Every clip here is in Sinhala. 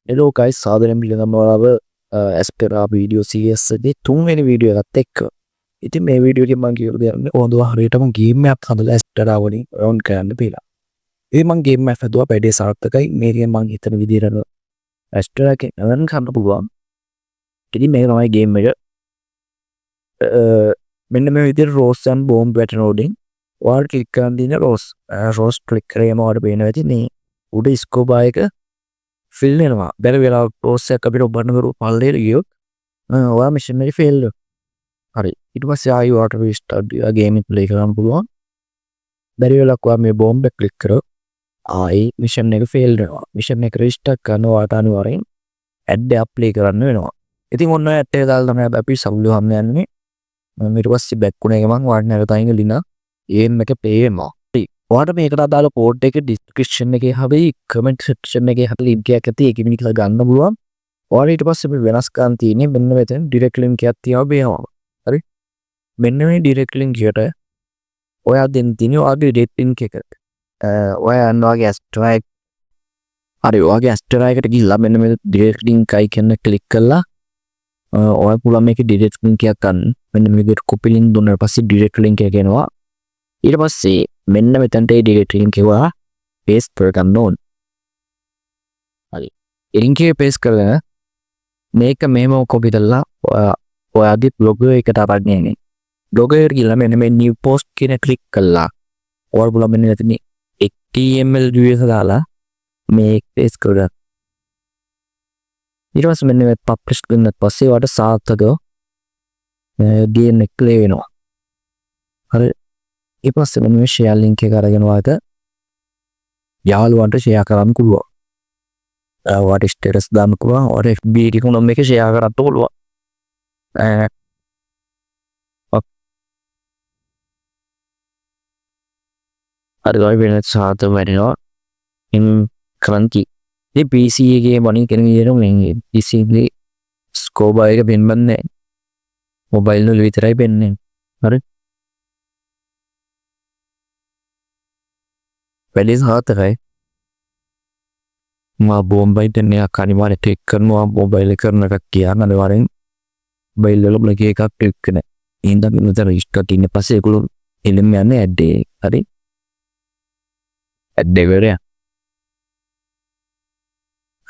හෙලෝ ගයිස්, සාදරයෙන් පිළිගන්නවා ඔයාලව ඇස්ටෙරා වීඩියෝ සීරීස් එකේ තුන්වෙනි වීඩියෝ එකත් එක්ක. ඉතින් මේ වීඩියෝ එකෙන් මම කියලා දෙන්නේ කොහොමද හරියටම ගේම් එකක් හදලා ඇස්ටෙරා වලින් රවුන්ඩ් කරන්න කියලා. ඉතින් මං ගේම් එකක් හදුවා, වැඩේ සාර්ථකයි. මේකෙන් මං හිතන විදිහටම ඇස්ටෙරා එකෙන් earn කරන්න පුළුවන්. ඉතින් මේක තමයි ගේම් එක. මෙන්න මේ විදිහට රෝස් ඇන්ඩ් බෝම්බ් වැටෙන උඩින් ඔයාලට ක්ලික් කරන්න තියෙන රෝස්. රෝස් ක්ලික් කරේම ඔයාලට පේනවා ඇති මේ උඩ ස්කෝර් බාර් එක ෆිල් වෙනවා. බැරි වෙලාවක රෝස් එකක් අපිට ඔබන්න කරුවොත් පල්ලෙහාට ගියොත් ඔයා මිෂන් එකේ ෆේල් වෙනවා. හරි. ඊට පස්සේ ආයි ඔයාට රීස්ටාර්ට් දීලා ගේම් එක ප්ලේ කරන්න පුළුවන්. බැරි වෙලාවක ඔයා මේ බෝම්බ් එක ක්ලික් කරොත් ආයි මිෂන් එක ෆේල් වෙනවා. මිෂන් එක රීස්ටාර්ට් කරන්න ඔයාට අනිවාර්යෙන් ඇඩ් එකක් ප්ලේ කරන්න වෙනවා. ඉතින් ඔන්න ඔය ඇඩ් එක දාලා තමයි අද අපි සල්ලි හම්බ යන්නේ. මම ඊට පස්සේ බැක් වුණ ගමන් ඔයාට නැවත අයින් ලිනා ගේම් එක ප්ලේ වෙනවා. හරි. ඔයාට මේකට අදාළ කෝඩ් එක ඩිස්ක්‍රිප්ෂන් එකේ හරි කමෙන්ට් සෙක්ෂන් එකේ හරි ලින්ක් එකක් ඇති, ඒකෙන් කියලා ගන්න පුළුවන්. ඔයාලා ඊට පස්සේ මේ වෙනස් කරන් තියෙන්නේ මෙන්න මෙතන ඩිරෙක්ට් ලින්ක් එකක් තියෙනවා පේනවා. හරි. මෙන්න මේ ඩිරෙක්ට් ලින්ක් එකට ඔයා දෙන්න තියෙන්නේ ඔයාගේ ඩිරෙක්ට් ලින්ක් එක. ඔයා යන්න ඔයාගේ ඇස්ටරා එක. හරි, ඔයාගේ ඇස්ටරා එකට ගිහිල්ලා මෙන්න මේ ඩිරෙක්ට් ලින්ක් අයිකන් එක ක්ලික් කරලා ඔයා පුළුවන් මේකේ ඩිරෙක්ට් ලින්ක් එකක් ගන්න. මෙන්න මේ විදිහට කොපි ලින්ක් දුන්නාට පස්සේ ඩිරෙක්ට් ලින්ක් එක එනවා. ඊට පස්සේ මෙන්න මෙතනට ඒ ඩිරෙක්ට් ලින්ක් එක ඔයා පේස්ට් කරගන්න ඕන. හරි. ලින්ක් එක පේස්ට් කරගෙන මේක මෙහෙම කොපි කරලා ඔයා ඔයාගේ බ්ලොග් එකට අරන් යන්නේ. බ්ලොග් එකට ගිහලා මෙන්න මේ නිව් පෝස්ට් කියන ක්ලික් කළා. ඔයාලා පුළුවන් මෙන්න මෙතන HTML view එක දාලා මේක පේස්ට් කරගන්න. ඊට පස්සේ මෙන්න මේ පබ්ලිෂ් කරනත් පස්සේ ඔයාලට සාර්ථකව ගේම් එක ප්ලේ වෙනවා. හරි. ඊට පස්සේ මෙන්න මේ ෂෙයාර් ලින්ක් එක අරගෙන ඔයාලට යාළුවන්ට ෂෙයාර් කරන්න පුළුවන්. ඔයාලට ස්ටේටස් දාන්න පුළුවන්. ඔයාලට FB එකේ උනම් මේක ෂෙයාර් කරන්න පුළුවන්. හරි, ඔය වෙන සාර්ථක වෙනවා. ඉන් කරන්ති. ඉතින් PC එකේ වලින් කෙනෙක් විදියට මේ PC එකේ ස්කෝර් බාර් එක පෙන්වන්නේ නැහැ. මොබයිල් වල විතරයි පෙන්වන්නේ. හරි. වැඩි සාර්ථකයි. මා බෝම්බයි දෙන්න එකක් අනිවාර්යෙන් ක්ලික් කරනවා. මොබයිල් එක කරන එකක් කියන්න අනිවාර්යෙන් මොබයිල් වල බ්ලොග් එකක් ක්ලික් කරන. එහෙනම් මෙතන රෙජිස්ටර් ඉන්න පස්සේ ඒගොල්ලෝ එළම යන්නේ ඇඩ් එකේ. හරි. ඇඩ් එක වල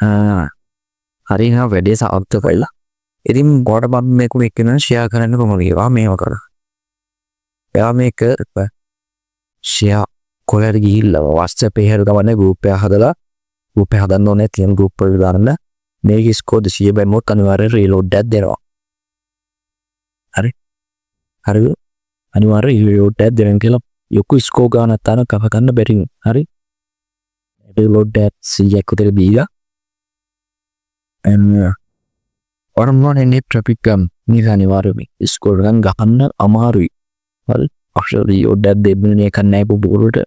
ආ හරි, එහෙනම් වැඩේ සාර්ථක වෙලා. ඉතින් ඔයාලට මම මේක එක්කෙනා ෂෙයා කරන්න කොහොමද කියලා මේව කරා. එයා මේක ෂෙයා කොහෙද ගිහිල්ලා WhatsApp එකේ හරි ගමන්නේ ගෲප් එක හදලා, ගෲප් එක හදන්න ඕනේ තියෙන ගෲප් වල දාන්න. මේක ස්කෝර් 200 බැම්මොත් අනිවාර්යෙන් රීලෝඩ් එකක් දෙනවා. හරි. හරිද? අනිවාර්යෙන් රීලෝඩ් එකක් දෙනවා කියලා ලොකු ස්කෝර් ගානක් තාන කව ගන්න බැරි වුණා. හරි. රීලෝඩ් එකක් 100ක් විතර දීලා එන්න ඔයාලා මොනවද එන්නේ ට්‍රැෆික් ගම් මේක අනිවාර්යයෙන්ම ස්කෝර් ගන්න ගහන්න අමාරුයි. හරි. අක්ෂර රීලෝඩ් එකක් දෙන්නේ එකක් නෑ බොරුවට.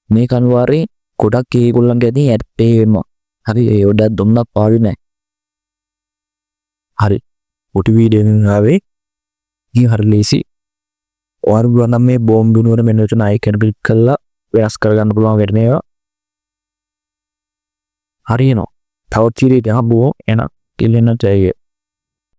මේක අනිවාර්යයෙන් ගොඩක් ඒගොල්ලන්ගේ ඇතින් ඇඩ් පේ වෙනවා. හරි, ඒ ගොඩක් දුන්නත් පාඩු නෑ. හරි. පොඩි වීඩියෝ එකකින් ආවේ. ඉතින් හරි ලේසි. ඔයාලා පුළුවන් නම් මේ බෝම්බ දුනුවර මෙන්න මෙතන අයිකන් ක්ලික් කරලා වෙනස් කරගන්න පුළුවන් වෙන ඒවා. හරියනවා. තවත් වීඩියෝ එකක් හම්බුවොත් එන කිල්ලෙන්න ජය.